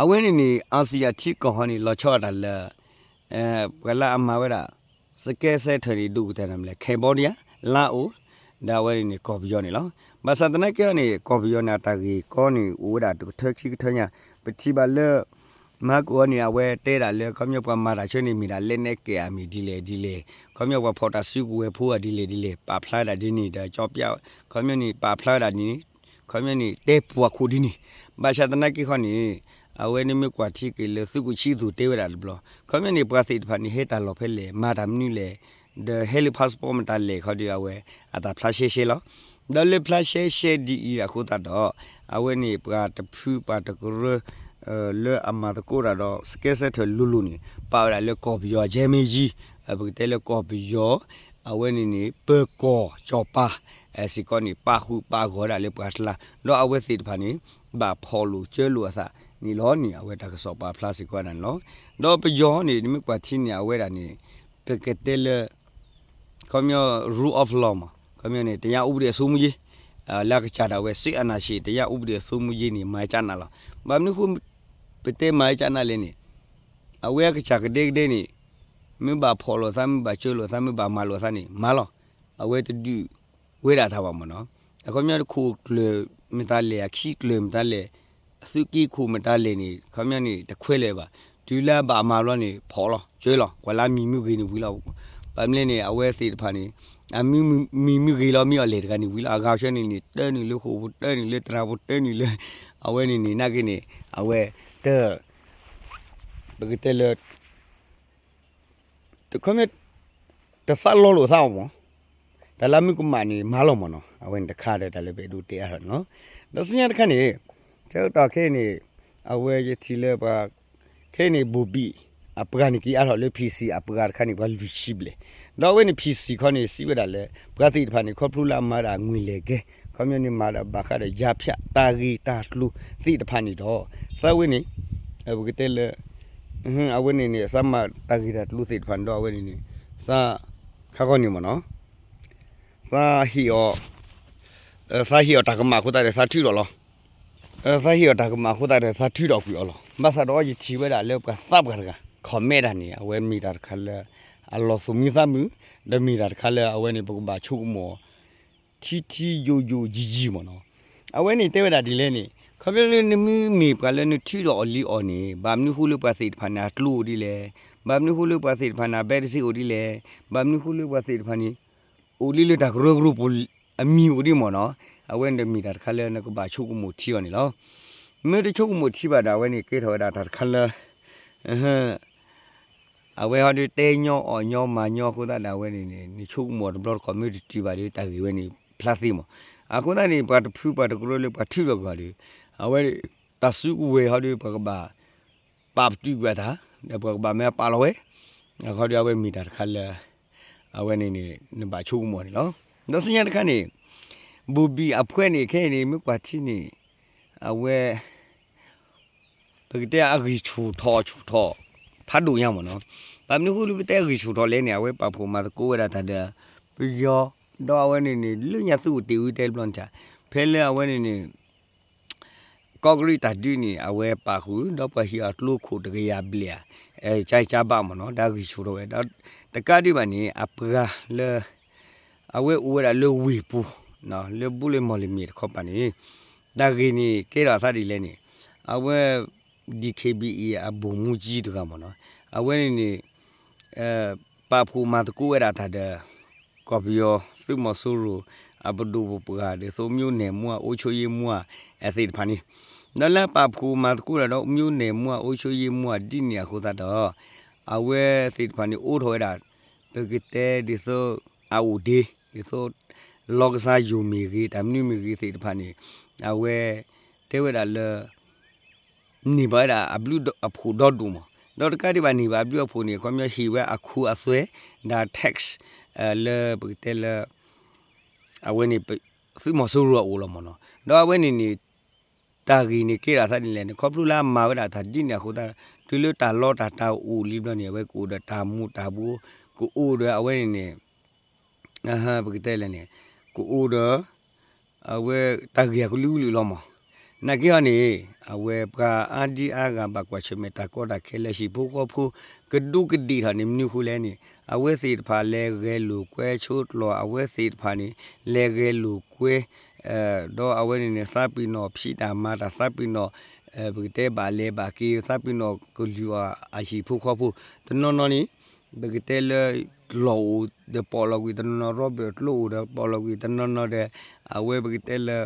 အဝဲန့ၣ်န့ၣ် အၣ်စံၣ်ယၣ်ထံကီၢ်ဃီန့ၣ် လီၤဆီဒၣ်တၢ်လၢ ပှၤလၢအမၤဝဲဒၣ် scam center န့ၣ် ဒိၣ်ကတၢၢ်န့ၣ်မ့ၢ်လဲၣ် Cambodia, Laos, ဒီးအဝဲန့ၣ်န့ၣ် ကီၢ်ပယီၤန့ၣ်လီၤ. ဘၣ်ဆၣ်သနာ်က့န့ၣ် ကီၢ်ပယီၤန့ၣ် အတၢ်ဂ့ၢ်ကီန့ၣ် အိၣ်ဝဲဒၣ်တကထၢဆံကထၢညါ ပထံၣ်ဘၣ်လၢ မဟါကိၣ်အံၤန့ၣ် အဝဲတဲဒၣ်လၢ ခီပညီပှၤမၤတၢ်ဆၢန့ၣ် မ့ၢ်ဒၣ်လဲၣ်နဲကဲးအမံၤဒ်လဲၣ်ဒ်လဲၣ်, ခီပညီပှၤဖီၣ်တၢ်စုကဝဲၤဖိအဒ်လဲၣ်ဒ်လဲၣ် ပာ်ဖျါဒၣ်ဒ်န့ၣ် ဒီးကၠီပျး ခီပညီန့ၣ် ပာ်ဖျါဝဲဒၣ်န့ၣ် ခီပညီန့ၣ် တဲပှၤခိၣ်ဒ်န့ၣ်, ဘၣ်ဆၣ်သနာ်က့ဃီန့ၣ် အဝဲန့ၣ်မ့ၢ်ကွၢ်ထံက့ၤလၢသုးခိၣ်ဆံသူၣ်တဲဝဲဒၣ်တဘျီ, ခီပညီန့ၣ် ပှၤသ့ၣ်တဖၣ်န့ၣ် ဟဲတၢ်လီၢ်ဖဲလဲၣ် မၤတၢ်မနုၤလဲၣ်, ဒီးဟဲလၢ passport မတၤလဲၣ်ခီဒီး အဝဲအတၢ်ဖျါရှဲရှဲလီၤ. ဒီးလၢဖျါရှဲရှဲဒ်အံၤအဃိသတးဒီး အဝဲန့ၣ်ပှၤတဖုပှၤတကရၢ လၢအမၤသကိးတၢ်ဒီး scam center လိၤလိၤန့ၣ် ပာ်ဝဲဒၣ်လၢကီၢ်ပယီၤ ကဲမ့ၢ်ယံၤ ပကတဲလၢကီၢ်ပယီၤ အဝဲန့ၣ်န့ၣ် ပၢၤကီၢ်စီၤပၤ စ့ၢ်ကီးန့ၣ် ပာ်ဃုာ်ပာ်ဂီၤဒၣ်လၢပှၤကျါ ဒီးအဝဲသ့ၣ်တဖၣ်န့ၣ် ဘၣ်ဖီၣ်လိာ်စၢလိာ်အသးန့ၣ်လီၤန့ၣ် အဝဲတၢ်ကစီၣ်ပာ်ဖျါစ့ၢ်ကီးဒၣ်န့ၣ်လီၤ. ဒီးပယီၤန့ၣ် နမ့ၢ်ကွၢ်ထံန့ၣ် အဝဲဒၣ်န့ၣ် ပကတဲလၢ ခီပညီ rule of law မး ခီပညီန့ၣ် တရားဥပဒေစိုးမိုးရေး လၢအကစၢ်ဒၣ်ဝဲ စစ်အာဏာရှင် တရားဥပဒေစိုးမိုးရေးန့ၣ် မၤကနၣ်လီၤ. ဘၣ်မနုၤဃိ ပတဲမၤကနၣ်လဲၣ်န့ၣ် အဝဲအကစၢ်ကဒဲကဒဲန့ၣ် မ့ၢ်ဘၣ်ဖီၣ်လိာ်သး မ့ၢ်ဘၣ်စၢလိာ်သး မ့ၢ်ဘၣ်မၤလိာ်သးန့ၣ် မၤလီၤ. အဝဲတဒုးဝဲဒၣ်တၢ်ဘၣ်မ့ၢ်နီၤ. အခီပညီခိၣ်ကျၢၢ်မတၤလဲၣ် အခံကျၢၢ်မတၤလဲၣ် အသုးက့ခိၣ်မတၤလဲၣ်န့ၣ် ခီပညီန့ၣ် တခွဲးလၢၤဘၣ်. တုၤလၢအဘၣ်မၤဘျီန့ၣ် ဖီၣ်လီၤ စၢလီၤ ကွၢ်လၢအမံၤမ့ၢ်ဂ့ၤန့ၣ်ဝံၤလီၤ. ဘၣ်မနုၤလဲၣ်န့ၣ် အဝဲသ့ၣ်တဖၣ်န့ၣ် အမံၤမ့ၢ်ဂ့ၤလီၤ မ့ၢ်အီၤလဲၣ်တဂၤန့ၣ်ဝံၤလီၤ. အဂၤဆၢန့ၣ်န့ၣ် တၢနုာ်လၢဃိာ်ပူၤ တၢနုာ်လၢသရၣ်ပူၤ တၢနုာ်လၢ အဝဲန့ၣ်န့ၣ် နာ်က့န့ၣ် အဝဲ တ ပကတဲလၢ တခီမ့ၢ် တသးလီလိာ်သးအီၤမး, တၢ်လၢမုၢ်ကမၣ်န့ၣ် မၤလီၤမးနီၤ. အဝဲန့ၣ်တခါဒီးတၢ်လၢပအဲၣ်ဒိးတဲအါထီၣ်န့ၣ်လီၤ. ဒီးဆူညါတခါန့ၣ် ဆၢကတီၢ်ခဲအံၤန့ၣ် အဝဲယထံၣ်လၢပှၤ ခဲအံၤန့ၣ် ဘိၣ်ဘံၣ် အပှၤန့ၣ်က့ၤအါထီၣ်လၢ ဖံစံၣ် အပှၤတခါန့ၣ် ပှၤလွံၢ်ဆံဘျဲၣ်, ဒီးအဝဲန့ၣ် ဖံစံၣ်ခီန့ၣ် စံးဝဲဒၣ်လၢ ပှၤသ့ၣ်တဖၣ်န့ၣ် ခီဖျိလၢအမၤဒၣ်ငွေလဲၤကဲ ခီပညီန့ၣ် မၤဒၣ်ဘၣ်ဃးဒီး ယါဖၠး တၢ်ဂ့ၢ်တၢ်ကျိၤသ့ၣ်တဖၣ်န့ၣ်ဒီး သးဝဲန့ၣ် ပကတဲလၢ အဝဲန့ၣ်န့ၣ် သးမၤတၢ်ဂ့ၢ်တၢ်ကျိၤသ့ၣ်တဖၣ်န့ၣ်ဒီး အဝဲန့ၣ်န့ၣ် သး ခါခီန့ၣ်မ့ၢ်နီၤ သးဟ့ၣ်အီၤ သးဟ့ၣ်အီၤတၢ်ကမၣ်အဃိသတးဒီး သးထုးထီၣ်လီၤ. သးဟ့ၣ်အီၤတၢ်ကမၣ်အဃိသတးဒီး သးထုးထီၣ်ကွံာ်အီၤလီၤ. ဘၣ်ဆၣ်ဒီးယထံၣ်ဝဲဒၣ်လၢပှၤသးပှၢ်တဂၤ comment တၢ်န့ၣ် အဝဲမ့ၢ်တၢ်တခါလၢ အလီၤသူၣ်မံသးမုာ်, ဒီးမ့ၢ်တၢ်တခါလၢအဝဲန့ၣ် ပကဘၣ်ဆိကမိၣ် ထံထံယိာ်ယိာ်ယံာ်ယံာ်မ့ၢ်နီၤ. အဝဲန့ၣ်တဲဝဲဒၣ်ဒ်လဲၣ်န့ၣ် ခီဖျိလၢနမ့ၢ်မ့ၢ်ပှၤလၢနထုးထီၣ်အီၤလံအီၤန့ၣ် ဘၣ်မနုၤဃိလၢပှၤသ့ၣ်တဖၣ်န့ၣ် အကျိအိၣ်ဒ်လဲၣ်, ဘၣ်မနုၤဃိလၢပှၤသ့ၣ်တဖၣ်န့ၣ် အဘဲတစ့းအိၣ်ဒ်လဲၣ်, ဘၣ်မနုၤဃိလၢပှၤသ့ၣ်တဖၣ်န့ၣ် အိၣ်လံလၢတၢ်ကရၢကရိပူၤ အမံၤအိၣ်ဒ်မ့ၢ်နီၤ. အဝဲန့ၣ်ဒီးမ့ၢ်တၢ်တခါလၢနကဘၣ်ဆိကမိၣ်ထံအီၤန့ၣ်လီၤ. မ့ၢ်တဆိကမိၣ်ထံဘၣ်ဒီး အဝဲန့ၣ်ကဲထီၣ်ဝဲဒၣ်တၢ်တခါလၢ အဝဲဟီဒုးတဲညီအီၣ်ညီမၤညီအဃိသတးဒီး အဝဲန့ၣ်န့ၣ် နဆိကမိၣ်တဘျီတခီၣ် မ့ၢ်တတုၤဘၣ်ဒီး တၢ်ဂ့ၢ်ဝဲန့ၣ် ဖျါသ့မး. အဃိသတးန့ၣ် ပှၤတဖုပှၤတကရၢလၢပှၤထုးထီၣ်ကွံာ်အီၤဒီး အဝဲ တၢ်စုကဝဲၤဟီဒုး ပှၤကဘၣ် ပာ်ပတုာ်ကွံာ်အသး ဒီးပှၤကဘၣ်မ့ၢ်ပာ်လီၤဝဲ အဃိဒီး အဝဲမ့ၢ်တၢ်တခါလၢ အဝဲန့ၣ်န့ၣ် နဘၣ်ဆိကမိၣ်န့ၣ်လီၤ. ဒီးဆူညါတခါန့ၣ် ဘိၣ်ဘံၣ်အဖှဲးန့ၣ် ခဲအံၤန့ၣ် မ့ၢ်ကွၢ်ထံန့ၣ် အဝဲ ပကတဲအဂံၢ်ဆူၣ်ထီၣ်ဆူၣ်ထီၣ် ဖးဒိၣ်ညါမ့ၢ်နီၤ. ဘၣ်မနုၤဃိလၢပတဲအဂံၢ်ဆူၣ်ထီၣ်လဲၣ်န့ၣ် အဝဲပာ်ဖှိၣ်မၤသကိးဝဲဒၣ်တၢ်ဒီး ပယီၤ ဒီးအဝဲန့ၣ်န့ၣ် လၢညါသုအိၣ်တ့ၢ်ဝံၤတဲတဘျီန့ၣ် ဖဲလၢအဝဲန့ၣ်န့ၣ် ကီၢ်ကရံၣ်တၢ်ဒုးန့ၣ် အဝဲပာ်ဃုာ် ဒီးပှၤဟံးအီၤကျိခိၣ်တကယၤဘျဲၣ်ဧါ ကၠါကၠါဘၣ်မ့ၢ်နီၤ ဒီးအဂံၢ်ဆူၣ်ထီၣ်ဝဲ ဒီးတကးဒံးဘၣ်န့ၣ် အပှၤလၢ အဝဲအိၣ်ဝဲဒၣ်လၢဝ့ၢ်ပူၤ လၢဘူလ့ၣ်မီၢ်လမ့ၣ်တခီပၤန့ၣ် တၢ်ဂ့ၢ်န့ၣ် ကဲထီၣ်အသးဒ်လဲၣ်န့ၣ် အဝဲ ဒီး ခ့ဘံၣ်အံၣ် အဗိုလ်မှူးကြီး တဂၤမ့ၢ်နီၤ အဝဲန့ၣ်န့ၣ် ပာ်ဖှိၣ်မၤသကိးဝဲဒၣ်တၢ်ဒီး ကီၢ်ပယီၤ သုးမီၤစိရိၤ အပဒိၣ်ပပှၢ် ဒ်သိး မြို့နယ်မှူး အုပ်ချုပ်ရေးမှူး အသ့ၣ်တဖၣ်န့ၣ် ဒီးလၢပာ်ဖှိၣ်မၤသကိးတၢ်ဒီး မြို့နယ်မှူး အုပ်ချုပ်ရေးမှူး ဒ်န့ၣ်အဃိသတးဒီး အဝဲသ့ၣ်တဖၣ်န့ၣ် အိးထီၣ်ဝဲဒၣ် ပကတဲဒ်သိး အအိၣ်ဒ့ ဒ်သိး လီကစၢ်ယိၤမ့ၢ်ဂ့ၤ တၢ်မနုၤမ့ၢ်ဂ့ၤသ့ၣ်တဖၣ်န့ၣ် အဝဲ တဲဝဲဒၣ်လၢ န့ၢ်ဘၣ်ဝဲဒၣ်အဘျုးအဖှိၣ်ဒီဒိၣ်မး, ဒီးတကးဒံးဘၣ်န့ၢ်ဘၣ်အဘျုးအဖှိၣ်န့ၣ် ခီပညီဟ့ၣ်ဝဲအခိအသွဲ ဒီး tax လၢပကတဲလၢ အဝဲန့ၣ် သုးမီၤစိရိၤအအိၣ်လီၤမ့ၢ်နီၤ, ဒီးအဝဲန့ၣ်န့ၣ် တၢ်ဂ့ၢ်န့ၣ်ကဲထီၣ်သးဒ်လဲၣ်န့ၣ် ခီဖျိလၢအမၤဝဲဒၣ်တၢ်ဒ်န့ၣ်အဃိသတး တုၤလၢတၢ်လီတၢ်တၢ်အိၣ်လံဘျီန့ၣ် အဝဲကအိၣ်ဒီးတၢ်မူၤတၢ်ဘှီး ကအိၣ်ဒီးအဝဲန့ၣ်န့ၣ် ပကတဲလဲၣ်န့ၣ် ကအိၣ်ဒီး အဝဲတၢ်ဂ့ၢ်အကလုာ်ကလုာ်လီၤမး, နာ်က့ဟီန့ၣ် အဝဲပှၤအါဒံအါဂၤဘၣ်ကွၢ်ဆၢၣ်မဲာ်တၢ်ကီတၢ်ခဲလၢဟံၣ်ဖိဃီဖိ ကဒူးကဒ့ၣ်ထီၣ်န့ၣ် မနုၤဃိလဲၣ်န့ၣ် အဝဲသ့ၣ်တဖၣ်လဲၤဂဲၤလိာ်ကွဲဆိးကျီၤ အဝဲသ့ၣ်တဖၣ်န့ၣ် လဲၤဂဲၤလိာ်ကွဲ ဒီးအဝဲန့ၣ်န့ၣ် သးပ့ၤနီၣ်ဖံးတၢ်မၤတၢ် သးပ့ၤနီၣ် ပကတဲဘၣ်လဲၤဘၣ်က့ၤ သးပ့ၤနီၣ်ကလုာ်အီၤအဟံၣ်ဖိဃီဖိ တနီၤနီၤန့ၣ် ပကတဲလၢ ကျီၢ်အိၣ်ဒီးပိာ်လီၤကွံာ် တနီၤနီၤ ရီဘၢၣ်ကျိအိၣ်ဒီးပိာ်လီၤကွံာ် တနီၤနီၤဒီး အဝဲပကတဲလၢ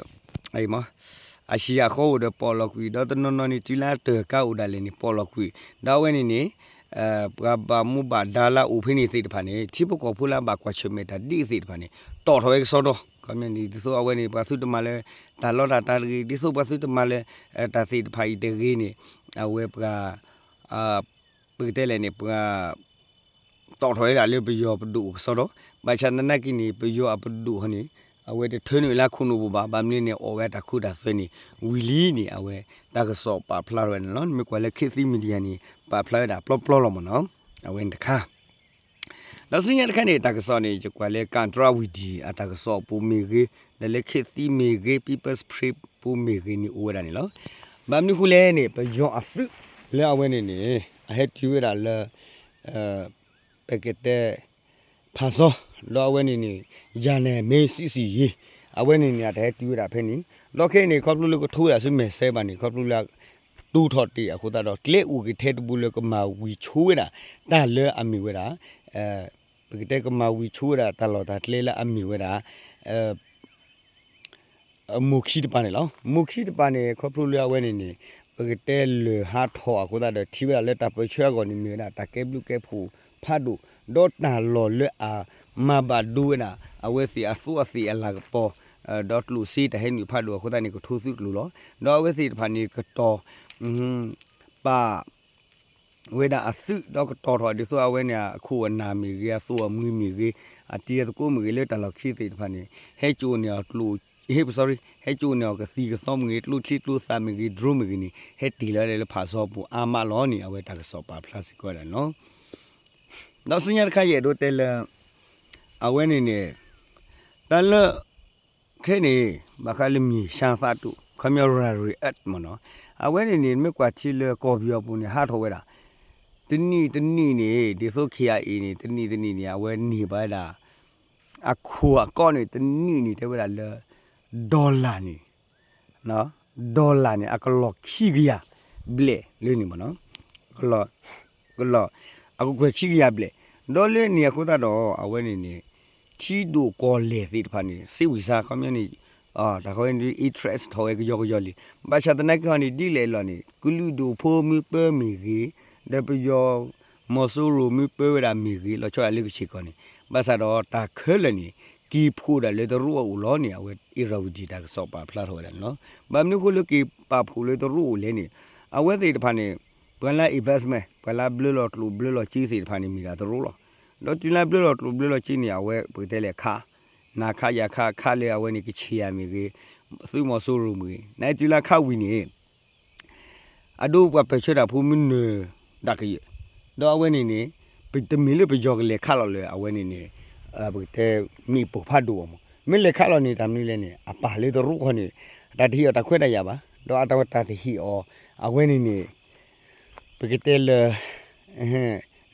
အဟံၣ်အဃီအိၣ်ဒီးပိာ်လီၤကွံာ် ဒီးတနီၤနီၤန့ၣ် တုၤလၢအတၢၢ်ကါအိၣ်ဒၣ်လဲာ်န့ၣ် ပိာ်လီၤကွံာ် ဒီးအဝဲန့ၣ်န့ၣ် ပှၤဘၣ်မူဘၣ်ဒါလၢအအိၣ်ဖဲန့ၣ်သ့ၣ်တဖၣ်န့ၣ် ထံဖိကီၢ်ဖိလၢအဘၣ်ကွၢ်ဆၢၣ်မဲာ်တၢ်ဒ်အံၤသ့ၣ်တဖၣ်န့ၣ် တီၣ်ထီၣ်ဝဲကစီဒီ ခီပညီန့ၣ် ဒ်သိးအဝဲန့ၣ် ပှၤသုတမၤလၢ တၢ်လီတၢ်တၢ်တဂ့ၤ ဒ်သိးပှၤသုတမၤလၢ တၢ်သ့ၣ်တဖၣ်အံၤတဂ့ၤန့ၣ် အဝဲပှၤ ပကတဲလဲၣ်န့ၣ် ပှၤ တီၣ်ထီၣ်ဝဲဒၣ်လၢပယီၤပဒိၣ်အိၣ်ကစီဒီ, ဘၣ်ဆၣ်သနာ်က့န့ၣ် ပယီၤအပဒိၣ်ဟီန့ၣ် အဝဲတထၢနုာ်လၢခိၣ်နူာ်ပူၤဘၣ်, ဘၣ်မနုၤန့ၣ် အီၣ်ဝဲတၢ်ခူတၢ်သွဲန့ၣ် ဝံၤလံန့ၣ် အဝဲတၢ်ကစီၣ်ပာ်ဖျါထီၣ်ဝဲန့ၣ်လီၤ. နမ့ၢ်ကွၢ်လၢ ခေတ်သစ် Media န့ၣ် ပာ်ဖျါဝဲဒၣ်ပျီပျီလီၤမ့ၢ်နီၤ, အဝဲန့ၣ်တခါ ဒီးဆူညါတခါန့ၣ် တၢ်ကစီၣ်န့ၣ် ယကွၢ်လၢ ကၣ်တြၢဝံၤဒံၣ် အတၢ်ကစီၣ်အပူၤမ့ၢ်ဂ့ၤ, ဒီးလၢခ့သံမ့ၢ်ဂ့ၤ, People's Spring ပူၤမ့ၢ်ဂ့ၤန့ၣ် အိၣ်ဝဲဒၣ်န့ၣ်လီၤ. ဘၣ်မနုၤဃိလဲၣ်န့ၣ် ပယီၤအသုးလၢအဝဲန့ၣ်န့ၣ် အဟဲတုၤဝဲဒၣ်လၢ ပကတဲ ဖးစီ, ဒီးအဝဲန့ၣ်န့ၣ် ယၤနဲၣ်မ့ၢ်စံးစံးယံၤ, အဝဲန့ၣ်န့ၣ် အတၢ်ဟဲတုၤဝဲဒၣ်ဖဲန့ၣ်, ဒီးခဲအံၤန့ၣ် ခီဖျိလၢကထိဝဲဒၣ်ဆူမဲာ်ဆဲဘၣ်န့ၣ် ခီဖျိလၢ တူၢ်ထီၣ်တ့ၢ်အဃိသတးဒီး ကျဲအိၣ်က့ၤထဲတဘိလၢကမၤဝံၤဆိဝဲဒၣ် တၢ်လၢအမ့ၢ်ဝဲဒၣ် ပကတဲကမၤဝံၤဆိဝဲဒၣ်တၢ်လီၢ်တၢ်ကျဲလၢအမ့ၢ်ဝဲဒၣ် မိၢ်ခံတပၤန့ၣ်လီၤ. မိၢ်ခံတပၤန့ၣ် ခီဖျိလၢအဝဲန့ၣ်န့ၣ် ပကတဲလၢၢ်ဟးထီၣ်အဃိသတးဒီး ထံၣ်ဝဲဒၣ်လၢတၢ်ပၢၢ်ဆၢအဂီၢ်န့ၣ် မ့ၢ်ဝဲဒၣ်တၢ်ကဲဘျုးကဲဖှိၣ်ဖးဒိၣ်, ဒီးတၢ်လီၢ်လၢအမၤဘၣ်ဒိဝဲဒၣ် အဝဲသ့ၣ်အသိအသ့ၣ်အလၤကပီၤ ဒီးကျိၣ်စ့တၢ်ဟဲနုာ်ဖးဒိၣ်အဃိသတးန့ၣ် ကထိသုးကျိၤလီၤ. ဒီးအဝဲသ့ၣ်တဖၣ်န့ၣ် ကတီၤ ပာ် ဝဲဒၣ်အသုး ဒီးကတီၤထီၣ်ဒ်သိးအဝဲန့ၣ် အခိၣ်အနၢ်မ့ၢ်ဂ့ၤ, အသိအမှံမ့ၢ်ဂ့ၤ, အတံၤအသကိးမ့ၢ်ဂ့ၤ လၢတၢ်လီၢ်ခံသ့ၣ်တဖၣ်န့ၣ် ဟဲကၠိန့ၢ်အီၤကျိၣ်, ဟဲ sorry, ဟဲကၠိန့ၢ်အီၤကသံၣ်ကသီမ့ၢ်ဂ့ၤ, ကျိချံကျိသၣ်မ့ၢ်ဂ့ၤ, drone မ့ၢ်ဂ့ၤန့ၣ် ဟဲတ့ၢ်လီၤဒၣ်လၢဖးစီပူၤအါမးလီၤန့ၣ် အဝဲတၢ်ကစီၣ်ပာ်ဖျါစ့ၢ်ကီးဝဲဒၣ်န့ၣ်လီၤ. ဒီးဆူညါတခါယအဲၣ်ဒိးတဲလၢ အဝဲန့ၣ်န့ၣ် တၢ်လၢ ခဲအံၤန့ၣ် ဘၣ်ဃးလၢမ့ၢ် ရှမ်းသတ္တု ခီပညီ rare earth မ့ၢ်နီၤ, အဝဲန့ၣ်န့ၣ် မ့ၢ်ကွၢ်ထံလၢကီၢ်ပယီၤပူၤန့ၣ် ဟးထီၣ်ဝဲဒၣ် တနံၣ်တနံၣ်န့ၣ် ဒ်သိး ခ့ၣ်အါအ့ၣ် န့ၣ် တနံၣ်တနံၣ်န့ၣ် အဝဲန့ၢ်ဘၣ်ဝဲဒၣ် အခိၣ်အကီၢ်န့ၣ် တနံၣ်န့ၣ် တဲဝဲဒၣ်လၢ dollar န့ၣ် dollar န့ၣ် အကလီၢ်ခံကယၤဘျဲၣ်လၢန့ၣ်မ့ၢ်နီၤ, ကလီၢ် ကလီၢ် အကကွဲၢ်ခံကယၤဘျဲၣ်, ဒီးလၢန့ၣ်အဃိသတးဒီး အဝဲန့ၣ်န့ၣ် ထံဒိၣ်ကီၢ်လဲၢ်သ့ၣ်တဖၣ်န့ၣ် စ့ဝံၤစါ ခီပညီန့ၣ် တၢ်ခီန့ၣ် interest ထီၣ်ဝဲကယီကယီလံ, ဘၣ်ဆၣ်သနာ်က့ဟီန့ၣ် ဒ်လဲၣ်လီၤန့ၣ် ကလုာ်ဒူၣ်ဖိမ့ၢ်ပၢမ့ၢ်ဂ့ၤ, ဒီးပယီၤ မီၤစိရိၤမ့ၢ်ပၢဝဲဒၣ်မ့ၢ်ဂ့ၤ လီၤဆီဒၣ်လၢကဆ့ၣ်ကီးန့ၣ်, ဘၣ်ဆၣ်ဒီးတၢ်ခဲလၢာ်န့ၣ် က့ၤဖှိၣ်ဒၣ်လၢတရူးအအိၣ်လီၤန့ၣ် အဝဲ အ့ရဝံၤဒံၣ် တၢ်ကစီၣ်ပာ်ဖျါထီၣ်ဝဲဒၣ်န့ၣ်လီၤ. ဘၣ်မနုၤအဃိလၢက့ၤပာ်ဖှိၣ်လၢတရူးအိၣ်လဲၣ်န့ၣ် အဝဲသ့ၣ်တဖၣ်န့ၣ် ပှၤလၢ investment ပှၤလၢဘျၢလီၤကျိၣ်ဘျၢလီၤစ့သ့ၣ်တဖၣ်န့ၣ် မ့ၢ်ဒၣ်တရူးလီၤ. ဒီးတုၤလၢဘျၢလီၤကျိၣ်ဘျၢလီၤစ့န့ၣ် အဝဲပကတဲလဲၣ်ခး နၤခးယၤခး ခးလၢအဝဲန့ၣ် ကဆ့ၣ်ယၤမ့ၢ်ဂ့ၤ, သုးမီၤစိရိၤမ့ၢ်ဂ့ၤ နတုၤလၢခးဝံၤန့ၣ် အဒိပှၤပၢၢ်ဆၢတၢ်ဖိမုၢ်နၢၤဒၣ်ကယၢၢ်, ဒီးအဝဲန့ၣ်န့ၣ် တမ့ၢ်လၢပယီၤကလဲၤခးလီၤလၢအဝဲန့ၣ်န့ၣ် ပကတဲမ့ၣ်ပိၢ်ဖးဒိၣ်ဘၣ်မး, မ့ၢ်လဲၤခးလီၤန့ၣ် တၢ်မနုၤလဲၣ်န့ၣ် အပၢ်လၢတရူးဃီန့ၣ် တၢ်တဟ့ၣ်အီၤတၢ်ခွဲးတၢ်ယာ်ဘၣ်, ဒီးအတၢ်တဟ့ၣ်အီၤ အဝဲန့ၣ်န့ၣ် ပကတဲလၢ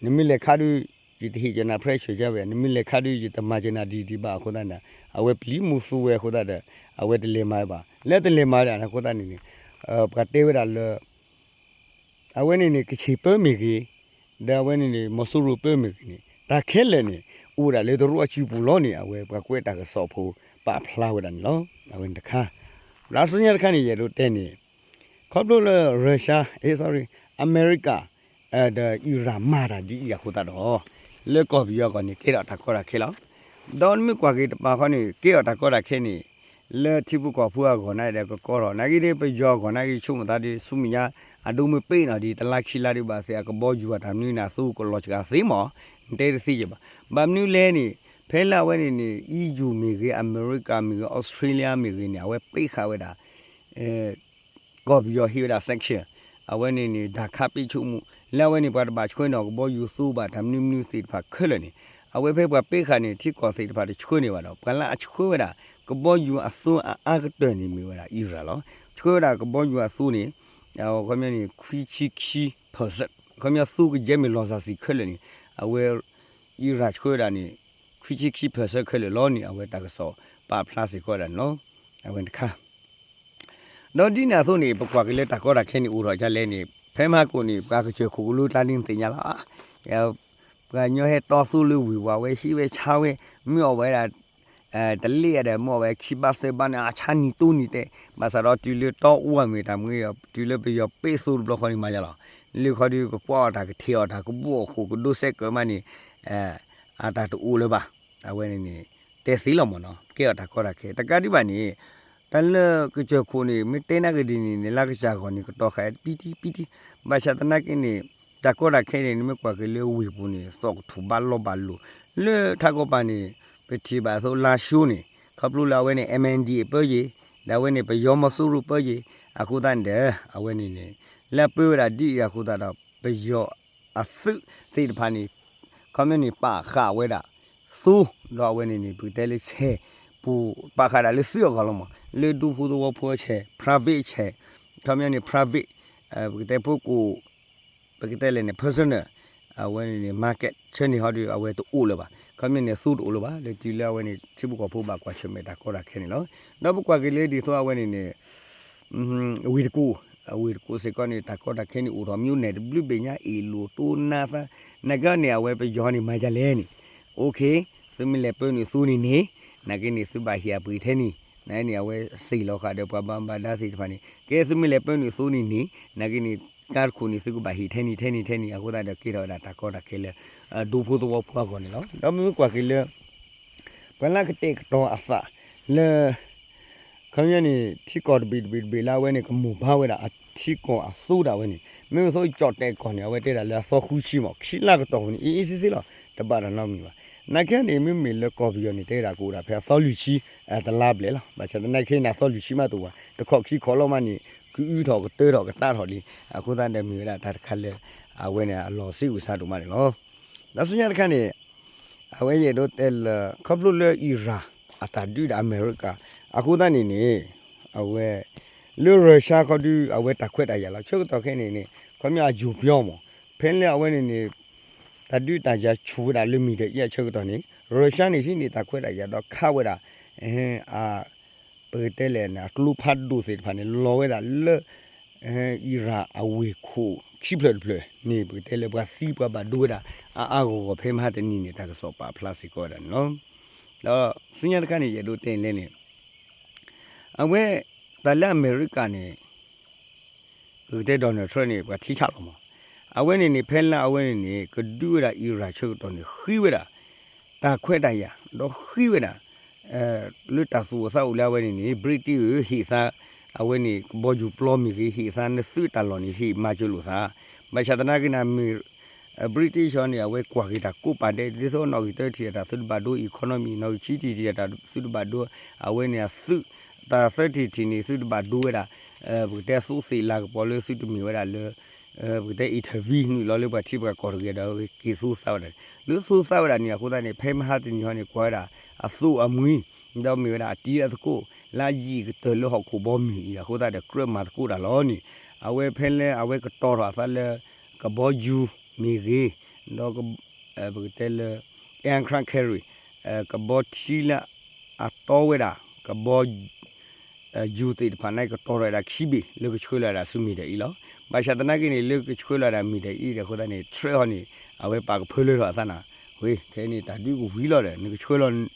နမ့ၢ်လဲၤခးဒုး ယတဟ့ၣ်ကနၤ pressure ဝဲ, နမ့ၢ်လဲၤခးဒုး ယတမၤကနၤဒ်ဒံးဘၣ်အဃိသတးန့ၣ် အဝဲပျံၤမူးသူဝဲအဃိသတးဒီး အဝဲတလဲၤမၤဝဲဘၣ်. လၢတလဲၤမၤဒၣ်န့ၣ်အဃိသတးန့ၣ်န့ၣ် ပှၤတဲဝဲဒၣ်လၢ အဝဲန့ၣ်န့ၣ် ကဆ့ၣ်ပၢမ့ၢ်ဂ့ၤ, ဒီးအဝဲန့ၣ်န့ၣ် မီၤစိရိၤပၢမ့ၢ်ဂ့ၤန့ၣ် တၢ်ခဲလၢာ်န့ၣ် အိၣ်ဒၣ်လၢတရူးအစုပူၤလီၤန့ၣ် အဝဲပှၤကွဲးတၢ်ကစီၣ်ဖိပာ်ဖျါဝဲဒၣ်န့ၣ်လီၤ. အဝဲန့ၣ်တခါ, ဒီးဆူညါတခါန့ၣ် ယအဲၣ်ဒိးတဲန့ၣ် ခီဖျိလၢ Russia, အ့ sorry, အမဲရကၤ ဒီးအံရၣ်မၤတၢ်ဒ်အံၤအဃိသတးဒီး လၢကီၢ်ပယီၤအဂီၢ်န့ၣ် ကဲထီၣ်တၢ်ကီတၢ်ခဲလီၤ. ဒီးနမ့ၢ်ကွၢ်က့ၤတပၤဃီန့ၣ် ကဲထီၣ်တၢ်ကီတၢ်ခဲန့ၣ် လၢထံဖိကီၢ်ဖိအဂီၢ်န့ၣ်ဒီးကကီထီၣ်, နာ်က့ဒီးပယီၤအဂီၢ်နာ်က့ ဆိကမိၣ်သးဒီး ဆူမဲာ်ညါ အဒိမ့ၢ်ပ့းနီၣ်ဒံး တလါခံလါဒံးဘၣ်သ့ၣ် အကဘီယူၤအတၢ်မနုၤန့ၣ် အသိကလီၤစှၤသ့မး နတဲတသ့ယဘၣ်. ဘၣ်မနုၤလဲၣ်န့ၣ် ဖဲလၢအဝဲန့ၣ်န့ၣ် EU မ့ၢ်ဂ့ၤ, အမဲရကၤမ့ၢ်ဂ့ၤ, အီစထြ့လယါမ့ၢ်ဂ့ၤန့ၣ် အဝဲပ့းဃာ်ဝဲဒၣ် ကီၢ်ပယီၤဟ့ၣ်ဝဲဒၣ် sanction အဝဲန့ၣ်န့ၣ် ဒဏ်ခတ်ပိတ်ဆို့မှု လၢအဝဲန့ၣ် ပှၤတဘၣ်ဆှၢန့ၢ်အီၤကဘီယူၤအသိဘၣ် တၢ်မနုၤမနုၤသ့ၣ်တဖၣ်ခဲလၢာ်န့ၣ် အဝဲဖဲပှၤပ့းဃာ်န့ၣ် ထံကီၢ်သ့ၣ်တဖၣ်တဆှၢန့ၢ်ဘၣ်ဒီး ပှၤလၢအဆှၢဝဲဒၣ် ကဘီယူၤအသိအအါကတၢၢ်န့ၣ် မ့ၢ်ဝဲဒၣ် အံရၣ်လီၤ. ဆှၢဝဲဒၣ်ကဘီယူၤအသိန့ၣ် ခီပညီန့ၣ် ခွံဆံခံ percent ခီပညီသိကယဲၢ်မ့ၢ်လီၤစၢ်စံးခဲလၢာ်န့ၣ် အဝဲ အံရၣ်ဆှၢဝဲဒၣ်န့ၣ် ခွံဆံခံ percent ခဲလၢာ်လီၤန့ၣ် အဝဲတၢ်ကစီၣ်ပာ်ဖျါစ့ၢ်ကီးဝဲဒၣ်န့ၣ်လီၤ. အဝဲန့ၣ်တခါ ဒီးဒ်န့ၣ်အသိးန့ၣ် ပကွၢ်က့ၤလၢတၢ်ကီတၢ်ခဲန့ၣ် အိၣ်ထီၣ်ဒ်လဲၣ်န့ၣ် ဖဲမဟါကိၣ်န့ၣ် ပှၤကစၢၢ်ခိၣ်ကလိကျါန့ၣ် နသ့ၣ်ညါလီၤ. ပှၤကညီဟဲတီသိလၢဝ့ၢ်ဝၤဝဲ ဟံးဝဲဆါဝဲ မ့ၢ်အီၣ်ဝဲဒၣ် တလ့ၣ်ဒီး မ့ၢ်အီၣ်ဝဲခံဘးသၢဘးန့ၣ် အဆါနံၤတိၢ်နံၤတဲာ် ဘၣ်ဆၣ်ဒီးတုၤလၢတီအူအမ့ၢ်တၢ်မ့ၢ်ဒီး တုၤလၢပယီၤပ့းသိတဘျီဃီန့ၣ်မၤယါလီၤ. လၢခီဒုးကကွၢ်အီၣ်တၢ်ကထံၣ်အီၣ်တၢ်ကဘိၣ်အီၣ်ဃိၣ်ကဒိစဲးကၢးမးန့ၣ် အတၢ်တအိၣ်လၢၤဘၣ်. အဝဲန့ၣ်န့ၣ် တဲသ့လီၤမ့ၢ်နီၤ ကဲအီၣ်တၢ်ကီတၢ်ခဲ တကးဒံးဘၣ်န့ၣ် တၢ်လၢကစၢၢ်ခိၣ်န့ၣ် မ့ၢ်တဲနၢ်ကဒ်န့ၣ်န့ၣ် လၢကစၢ်ဂီၢ်န့ၣ် ကတီၤဃာ်ပံတံပံတံ ဘၣ်ဆၣ်သနာ်က့န့ၣ် တၢ်ကီတၢ်ခဲန့ၣ် နမ့ၢ်ကွၢ်က့ၤလၢဝ့ၢ်ပူၤန့ၣ် သီၣ်ကထူၣ်ဘၣ်လီၤဘၣ်လိၤ လၢထးကီၢ်ပၤန့ၣ် ပထံၣ်ဘၣ်အသိးလါၡိန့ၣ် ခီဖျိလၢအဝဲန့ၣ် MNDAA ပၢယံၤ ဒီးအဝဲန့ၣ် ပယီၤမီၤစိရိၤပၢယံၤ အဃိသတးန့ၣ်ဒီး အဝဲန့ၣ်န့ၣ် လၢအပၢဝဲဒၣ်ဒ်အံၤအဃိသတးဒီး ပယီၤအသုးသ့ၣ်တဖၣ်န့ၣ် ခီပညီန့ၣ် ပာ်ဃာ်ဝဲဒၣ် သူ ဒီးအဝဲန့ၣ်န့ၣ် ပကတဲလၢဆဲးပူၤ ပာ်ဃာ်ဒၣ်လၢသုအဂီၢ်လီၤမး လၢဒူဖိသဝီဖိဆဲး private ဆဲး ခီပညီန့ၣ် private ပကတဲဖိကိး ပကတဲလဲၣ်န့ၣ် personal အဝဲန့ၣ်န့ၣ် market ဆၢန့ၣ်ဟီဒီး အဝဲတအိၣ်လၢၤဘၣ် ခီပညီန့ၣ် သူတအိၣ်လၢၤဘၣ် လၢတုၤလၢအဝဲန့ၣ် ထံဖိကီၢ်ဖိဘၣ်ကွၢ်ဆၢၣ်မဲာ်တၢ်ကီတၢ်ခဲန့ၣ်လီၤ. ဒီးပကွၢ်က့ၤလၢဒ်သိးအဝဲန့ၣ်န့ၣ် ဝ့ၢ်တကူၣ် အဝ့ၢ်တကူၣ်စ့ၢ်ကီးန့ၣ် တၢ်ကီတၢ်ခဲန့ၣ်အိၣ်ထီၣ် မြို့နယ်တဘျုးဘ့ၣ်ညါ အ့ၣ်လိာ်တိနါသါ နာ်က့န့ၣ် အဝဲပယီၤန့ၣ် မၤဒ်လဲၣ်န့ၣ် OK သုမ့ၢ်လဲၤပၢနုာ်သူန့ၣ်န့ၣ် နာ်က့န့ၣ် သုဘၣ်ဟ့ၣ်အပှ့ၤထဲန့ၣ် နာ်က့န့ၣ် အဝဲစံးလီၤဃာ်ဒီးပှၤဘၣ်မူဘၣ်ဒါသ့ၣ်တဖၣ်န့ၣ် ကဲ သုမ့ၢ်လဲၤပၢနုာ်သူန့ၣ်န့ၣ် နာ်က့န့ၣ် ကါတခိၣ်န့ၣ် သုကဘၣ်ဟ့ၣ်ထဲန့ၣ် ထဲန့ၣ် ထဲန့ၣ် အဃိသတးဒီး ကဲထီၣ်ဝဲဒၣ်တၢ်ကီတၢ်ခဲလၢ ဒူဖိသဝီဖိအဂီၢ်န့ၣ်လီၤ. ဒီးမ့မ့ၢ်ကွၢ်က့ၤလၢ ပှၤလၢကတဲာ်ကတီၤအသးလၢ ခီပညီန့ၣ် ထံကီၢ်တဘ့ၣ်တဘ့ၣ်တဘ့ၣ်လၢအဝဲန့ၣ် ကမိၢ်ပှၢ်ဝဲဒၣ်အထံကီၢ်အသိဒၣ်ဝဲန့ၣ် မ့ၢ်သိးကၠီၣ်တဲာ်ကီၢ်န့ၣ် အဝဲတဲဒၣ်လၢအသီဃုဆံမး ခံလါကတီၢ်ပူၤန့ၣ် အ့ၣ်အ့ၣ်ဆ့ဆ့လီၤ တဘၣ်တၢ်နီတမံၤဘၣ်. နာ်က့န့ၣ် မ့မ့ၢ်လၢကီၢ်ပယီၤန့ၣ် တဲဒၣ်ကအိၣ်ဒၣ်ဖဲအသီလွံၢ်ဆံ တလါဘျဲၣ်လီၤ. ဘၣ်ဆၣ်သနာ်က့န့ၣ် အသီလွံၢ်ဆံမးတအိၣ်ဘၣ် တခီၣ်ခံခီၣ်လီၤမးန့ၣ် ကအုထီၣ်ကတၢထီၣ် ကတၢထီၣ်လံ အဃိသတးဒီးမ့ၢ်ဝဲဒၣ်တၢ်တခါလၢ အဝဲန့ၣ်အလီၢ်စ့ၢ်ကီးစးဒိၣ်မးန့ၣ်လီၤ. ဒီးဆူညါတခါန့ၣ် အဝဲယအဲၣ်ဒိးတဲလၢ ခီဖျိလၢ Iran အတၢ်ဒုးဒၣ်အမဲရကၤ အဃိသတးန့ၣ်န့ၣ် အဝဲ လၢ Russia ခီဒု အဝဲတၢ်ခွဲးတၢ်ယာ်လီၤ ဆၢကတီၢ်ခဲအံၤန့ၣ်န့ၣ် ခီပညီအယိၤပျီမး ဖဲလၢအဝဲန့ၣ်န့ၣ် တၢ်ဒုးတၢ်ယၤဆူၣ်ဝဲဒၣ်လၢ Middle East အဆၢကတီၢ်န့ၣ် Russia န့ၣ် ဟံးန့ၢ်တၢ်ခွဲးတၢ်ယာ်ဒီးခးဝဲဒၣ် အ ပကတဲလဲၣ်န့ၣ် အကျိဖးဒိၣ်သ့ၣ်တဖၣ်န့ၣ် လီၤဝဲဒၣ်လၢ Iran အဝ့ၢ်ခိၣ်ခံဖျၢၣ်တဖျၢၣ်န့ၣ် ပကတဲလၢပှၤသံပှၤဘၣ်ဒိဝဲဒၣ် အါအါဂီၢ်ဂီၢ်ဖဲမဟါတနံၤန့ၣ် တၢ်ကစီၣ်ပာ်ဖျါစ့ၢ်ကီးဝဲဒၣ်န့ၣ်လီၤ. ဒီးဆူညါတခါန့ၣ် ယအဲၣ်ဒိးတဲလဲၣ်န့ၣ် အဝဲ တၢ်လၢအမဲရကၤန့ၣ် ပကတဲ Donald Trump န့ၣ် ပှၤထံဆးလီၤမး အဝဲန့ၣ်န့ၣ် ဖဲလၢအဝဲန့ၣ်န့ၣ် ကဒုးဝဲဒၣ် Iran ဆၢကတီၢ်န့ၣ် ဃ့ဝဲဒၣ် တၢ်ခွဲးတၢ်ယာ် ဒီးဃ့ဝဲဒၣ် လၢတၢ်သူၣ်အိၣ်သးအိၣ်လၢအဝဲန့ၣ်န့ၣ် British ဧၢ ဟ့ၣ်သး အဝဲန့ၣ် ကဘီယူၤပျီမ့ၢ်ဂ့ၤ ဟ့ၣ်သးနသုးတၢ်လီၢ်န့ၣ် ဟ့ၣ်မၤစၢၤလိာ်သး ဘၣ်ဆၣ်သနာ်က့န့ၣ် မ့ၢ် British အံၤန့ၣ် အဝဲကွၢ်က့ၤတၢ်ကိးပာ်ဒဲး ဒ်သိးနီၣ်ဂံၢ်တၢထံၣ်အတၢ်သုတဘၣ်ဒိ economy နီၣ်ဂံၢ်ခံထံၣ်တၢ်သုတဘၣ်ဒိ အဝဲန့ၣ်အသုး တၢ်သၢထံၣ်တထံၣ်န့ၣ် သုတဘၣ်ဒိဝဲဒၣ် ပကတဲသုးသ့ၣ်လၤကပီၤလၢသုတမ့ၢ်ဝဲဒၣ်လၢ ပကတဲ intervene နုာ်လီၤလၢပှၤထံပှၤကီၢ်တဂ့ၤဒီး က့ၤသူသးဝဲဒၣ်န့ၣ် လၢသူသးဝဲဒၣ်န့ၣ် အဃိသတးန့ၣ် ဖဲမဟါတနံၤဟီန့ၣ် ကွၢ်ဝဲဒၣ် အသိအမှံ ဒီးမ့ၢ်ဝဲဒၣ်အတံၤအသကိး လၢအယံာ်ကတၢၢ်လၢဟီၣ်ခိၣ်ဘီမုၢ်အံၤ အဃိသတးဒီးကြၢးမၤသကိးတၢ်လီၤန့ၣ် အဝဲဖဲလၢအဝဲကတီၤထီၣ်အသးလၢ ကဘီယူၤမ့ၢ်ဂ့ၤ ဒီး ပကတဲလၢ aircraft carrier ကဘီထံလၢအတီဝဲဒၣ် ကဘီ ယူၤသ့ၣ်တဖၣ်န့ၣ် ကတီၤထီၣ်ဝဲဒၣ်ခံဘ့ၣ် လၢကဆှၢလီၤဝဲဒၣ်ဆူ Middle East လီၤ. ဘၣ်ဆၣ်သနာ်က့န့ၣ် လၢကဆှၢလီၤဝဲဒၣ် Middle East ဒီးအဃိသတးန့ၣ် Trump ဟီန့ၣ် အဝဲပာ်ကဖၢလၢထီၣ်အသးနၤ ဝဲ ခဲအံၤန့ၣ် တၢ်ဒုးကဝံၤလီၤဒီး နကဆှၢလီၤ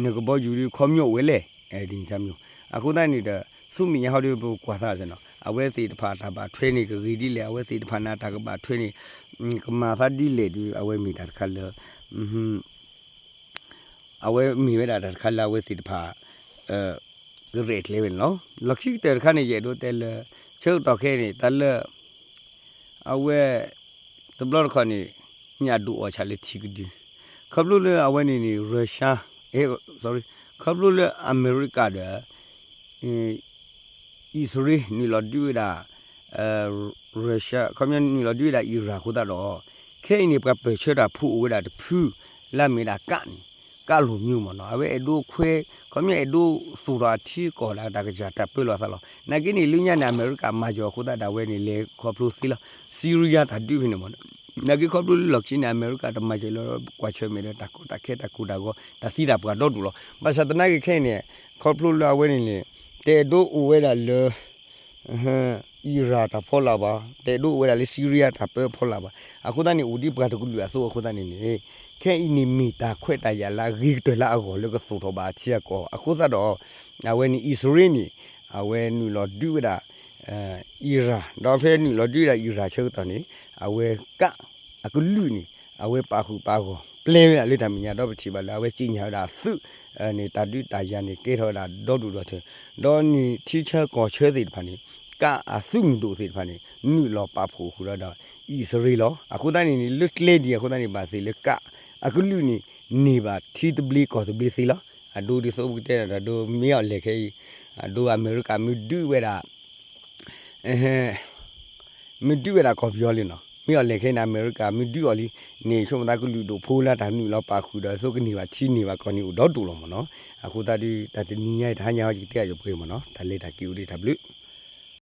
နကဘီယူၤဒုးခီပညီအိၣ်ဝဲလဲၣ် ဒ်န့ၣ်မ့ၢ် အဃိသတးန့ၣ်ဒီး ဆူမဲာ်ညါဟီဒီး ပကွၢ်သးစ့ၢ်နီၤ အဝဲသ့ၣ်တဖၣ်တၢ်ဘၣ်ထွဲန့ၣ် ကဂ့ၤဒ်လဲၣ် အဝဲသ့ၣ်တဖၣ်န့ၣ် တၢ်ကဘၣ်ထွဲန့ၣ် ကမၤသးဒ်လဲၣ်ဒီး အဝဲမ့ၢ်တၢ်တခါလၢ အဝဲမ့ၢ်ဝဲဒၣ်တၢ်တခါလၢအဝဲသ့ၣ်တဖၣ် ကရဲၣ်ကျဲၤဝဲန့ၣ်လီၤ. လီၢ်ခံကတၢၢ်တခါန့ၣ် ယအဲၣ်ဒိးတဲလၢ ဆၢကတီၢ်ခဲအံၤန့ၣ် တၢ်လၢ အဝဲ တဘျီတခီၣ်န့ၣ် မ့ၢ်အဒိၣ်အီၣ်ဆၣ်လၢထံကဒု ခီဖျိလၢအဝဲန့ၣ်န့ၣ် Russia အဲ sorry ခီဖျိလၢအမဲရကၤဒီး အံၣ်စရ့လးနုာ်လီၤဒုးဝဲဒၣ် Russia ခီပညီနုာ်လီၤဒုးဝဲဒၣ် Iran အဃိသတးဒီး ခဲအံၤန့ၣ် ပှၤပၢၢ်ဆၢတၢ်ဖိအိၣ်ဝဲဒၣ်တဖု လၢအမ့ၢ်ဒၣ်ကးန့ၣ် ကးလိာ်မံမ့ၢ်နီၤ အဝဲအဲၣ်ဒိးခွဲ ခီပညီအဲၣ်ဒိးသူၣ်ထီၣ်အထံအကီၢ်လၢတၢ်ကစၢ်တၢ်ပၢလီၤအသးလီၤ. နာ်က့န့ၣ် လၢညါန့ၣ် အမဲရကၤမၤစၢၤအဃိသတးဒီး အဝဲန့ၣ်လဲၤခီဖျိသ့လီၤ Syria တၢ်ဒုးဖဲန့ၣ်မ့ၢ်နီၤ နာ်က့ခီဖျိလၢလီၢ်ခံန့ၣ် အမဲရကၤတမၤစၢၤလၢကွၢ်ဆၢၣ်မဲာ်လၢတၢ်ကီတၢ်ခဲတၢ်ကိၢ်တၢ်ဂီၤ တၢ်သံတၢ်ပှၢ်ဒီဒူၣ်လီၤ. ဘၣ်ဆၣ်သနာ်က့ခဲအံၤန့ၣ် ခီဖျိလၢအဝဲန့ၣ်န့ၣ် တအဲၣ်ဒိးအိၣ်ဝဲဒၣ်လၢ Iran တၢ်ဖီလာ်ဘၣ်, တအဲၣ်ဒိးအိၣ်ဝဲဒၣ်လၢ Syria တၢ်ပၢဖီလာ်ဘၣ်. အဃိသတးန့ၣ် အိၣ်ဒ်ပှၤတကလုာ်အသိးအဃိသတးန့ၣ်န့ၣ် ခဲအံၤန့ၣ်မ့ၢ်တၢ်ခွဲးတၢ်ယာ်လၢအဂ့ၤကတၢၢ်လၢအဂီၢ်လၢကသိၣ်ထီၣ်ဘၣ်အထံအကီၢ် အဃိသတးဒီး အဝဲန့ၣ် အံၣ်စရ့လးန့ၣ် အဝဲနုာ်လီၤဒုးဝဲဒၣ် Iran ဒီးဖဲနုာ်လီၤဒုးဝဲဒၣ် Iran ဆၢကတီၢ်န့ၣ် အဝဲကး အကလုာ်န့ၣ် အဝဲပာ်ဃုာ်ပာ်ဂီၢ် ပျဲဝဲဒၣ်လၢတၢ်မဲာ်ညါ ဒီးပထံၣ်ဘၣ်လၢအဝဲစံၣ်ညီၣ်ဝဲဒၣ်အသုး န့ၣ် တၢ်ဒုးတၢ်ယၤန့ၣ် ကဲထီၣ်ဝဲဒၣ်ဒီဒူၣ်ဒီထၢ ဒီးန့ၣ်ထံဆၢကီၢ်ဆၢသ့ၣ်တဖၣ်န့ၣ် ကးအသုးမုၢ်ဒိၣ်သ့ၣ်တဖၣ်န့ၣ် နုာ်လီၤပာ်ဖှိၣ်ဃုာ်ဒီး အံၣ်စရ့လးလီၤ. အဃိသတးန့ၣ်န့ၣ် လၢကျဲဒ်အံၤအဃိသတးန့ၣ် ဘၣ်သ့ၣ်လၢကး အကလုာ်န့ၣ် န့ၢ်ဘၣ်ထံသဘျ့ကီၢ်သဘျ့သ့လီၤ. အဒိဒ်သိးပကတဲဒၣ် ဒ်မ့ၢ်အီၤလဲၣ်ခဲအံၤ အဒိအမဲရကၤမ့ၢ်ဒုးဝဲဒၣ် မ့ၢ်ဒုးဝဲဒၣ်ကီၢ်ပယီၤလံနီၤ မ့ၢ်အီၤလဲၤခဲအံၤန့ၣ် အမဲရကၤမ့ၢ်ဒုးအီၤလံန့ၣ် ဆိကမိၣ်သးကလုာ်ဒိၣ်ဖိလၢတၢ်နုာ်လီၤပာ်ဃုာ်ဒီးသိကန့ၢ်ဘၣ်ထံန့ၢ်ဘၣ်ကီၢ်န့ၣ်အိၣ်ဒီဒိၣ်လီၤမ့ၢ်နီၤ. အဃိသတးဒီး တၢ်တနံၤညါအံၤ တဟါညါဟီ ယကတဲအီၤယပှဲၤမ့ၢ်နီၤ တၢ်လဲၤတၢ်က့ၤအိၣ်ဒံးတၢ်ဘျုး